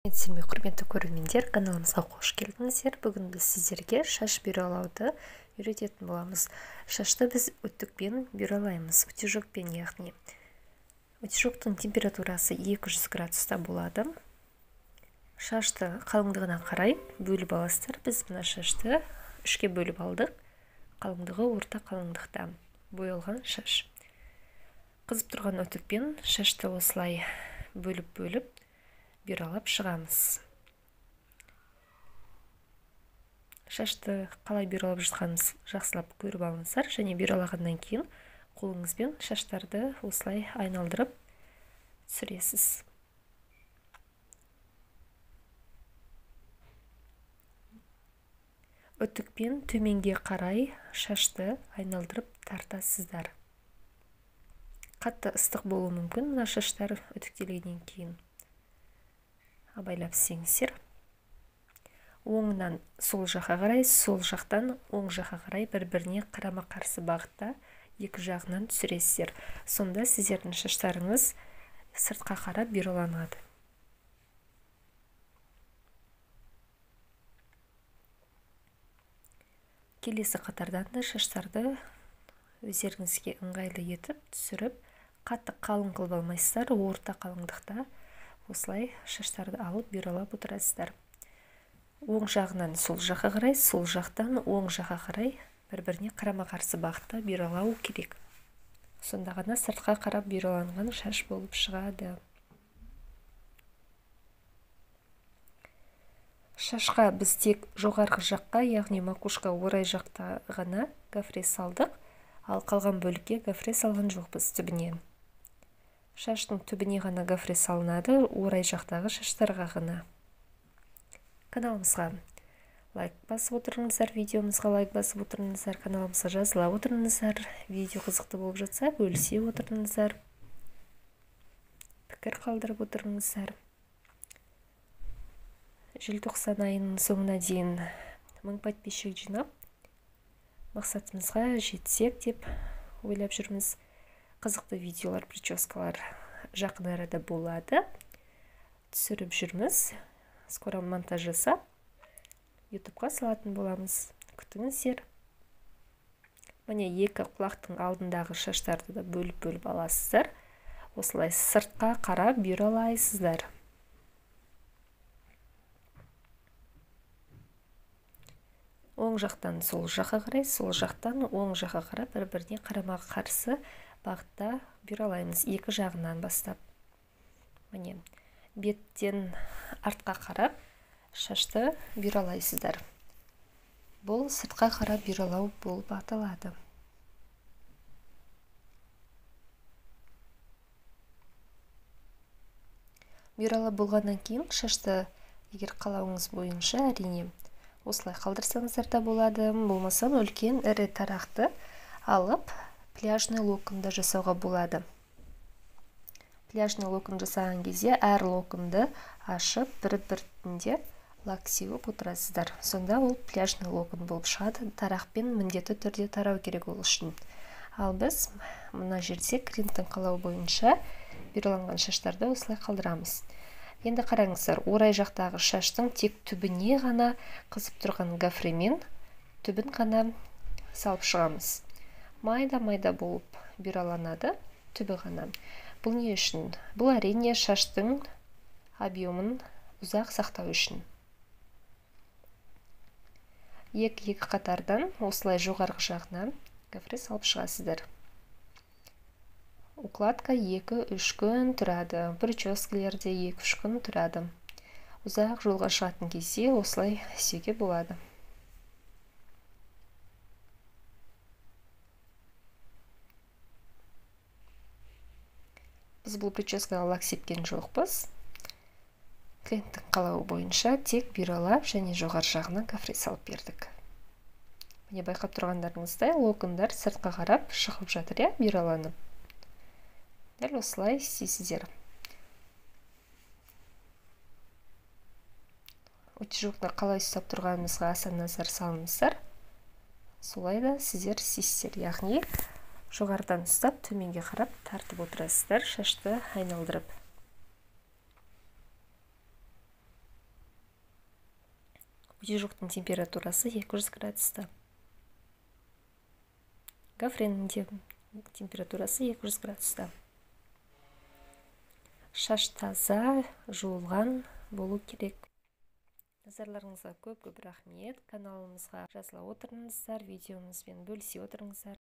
Сәлеметсіздер ме, құрметті көрермендер, каналымызға қош келдіңіздер. Бүгін біз сіздерге шаш бюралауды үйрететін боламыз. Шашты біз үтікпен бюралаймыз, утюжокпен, яғни. Утюжоктың температурасы 200 градуста болады. Шашты қалыңдығына қарай бөліп аласыздар. Біз мына шашты үшке бөліп алдық. Қалыңдығы орта қалыңдықта боялған шаш. Қызып тұрған үтікпен шашты осылай бөліп-бөліп бюралап шығамыз. Шашты қалай бюралап жатқанымыз жақсылап көріп алыңыздар, және бюралағаннан кейін қолыңызбен шаштарды осылай айналдырып түсіресіз. Үтікпен төменге қарай шашты айналдырып тартасыздар. Қатты ыстық болуы мүмкін мына шаштар үтіктелгеннен кейін. Абайлап істеңіздер. Оңынан сол жаққа қарай, сол жақтан оң жаққа қарай бір-біріне қарама-қарсы бағытта екі жағынан түсіресіздер. Сонда сіздердің шаштарыңыз сыртқа қарап бюраланады. Келесі қатардан да шаштарды өздеріңізге ыңғайлы етіп түсіріп, қатты қалың қылып алмайсыздар, орта қалыңдықта осылай шаштарды алып бюралап отырасыздар. Оң жағынан сол жаққа қарай, сол жақтан оң жаққа қарай бір-біріне қарама-қарсы бағытта бюралау керек. Сонда ғана сыртқа қарап бюраланған шаш болып шығады. Шашқа біз тек жоғарғы жаққа, яғни макушка орай жақта ғана гофре салдық, ал қалған бөлікке гофре салған жоқпыз түбіне. Шаштың түбіне ғана гофре салынады, орай жақтағы шаштарға ғана. Каналымызға лайк басып отырыңыздар, видеомызға лайк басып отырыңыздар, каналымызға жазыла отырыңыздар, видео қызықты болып жатса бөлісе отырыңыздар, пікір қалдырып отырыңыздар. Желтоқсан айының соңына дейін 1000 подписчик жинап, мақсатымызға жетсек деп ойлап жүрміз. Қызықты видеолар, прическалар жақын арада болады. Түсіріп жүрміз. Скоро монтаж жасап, ютубқа салатын боламыз. Күтіңіздер. Міне екі құлақтың алдындағы шаштарды да бөліп-бөліп аласыздар. Осылай сыртқа қарап бюралайсыздар. Оң жақтан сол жаққа қарай, сол жақтан оң жаққа қарап бір-біріне қарама-қарсы бағытта бюралаймыз, екі жағынан бастап. Міне, беттен артқа қарап шашты бюралайсыздар. Бұл сыртқа қарап бюралау болып аталады. Бюралап болғаннан кейін шашты егер қалауыңыз бойынша әрине осылай қалдырсаңыздар да болады, болмаса үлкен ірі тарақты алып пляжный локонды жасауға болады. Пляжный локон жасаған кезде әр локонды ашып бір-бірінде лак сеуіп отырасыздар. Сонда ол пляжный локон болып шығады. Тарақпен міндетті түрде тарау керек ол үшін. Ал біз мына жерде клиенттің қалауы бойынша бюраланған шаштарды осылай қалдырамыз. Енді қараңыздар, орай жақтағы шаштың тек түбіне ғана қызып тұрған гофремен түбін ғана салып шығамыз. Майда-майда болып бюраланады түбі ғана. Бұл не үшін? Бұл әрине шаштың объемын ұзақ сақтау үшін. Екі-екі қатардан осылай жоғарғы жағынан гофре салып шығасыздар. Укладка 2-3 күн тұрады, прическалерде 2-3 күн тұрады. Ұзақ жолға шығатын кезде осылай істеуге болады. Біз бұл прическаға лак сепкен жоқпыз. Клиенттің қалауы бойынша тек бюралап және жоғары жағына гофре салып бердік. Міне байқап тұрғандарыңыздай локондар сыртқа қарап шығып жатыр, иә, бюраланып. Дәл осылай істейсіздер. Утюжокты қалай ұстап тұрғанымызға аса назар салыңыздар. Солай да сіздер істейсіздер. Яғни жоғарыдан ұстап төменге қарап тартып отырасыздар, шашты айналдырып. Утюжоктың температурасы 200 градуста. Гофренің де температурасы 200 градуста. Шаш таза, жуылған болу керек. Назарларыңызға көп-көп рахмет. Каналымызға жазыла отырыңыздар, видеомызбен бөлісе отырыңыздар.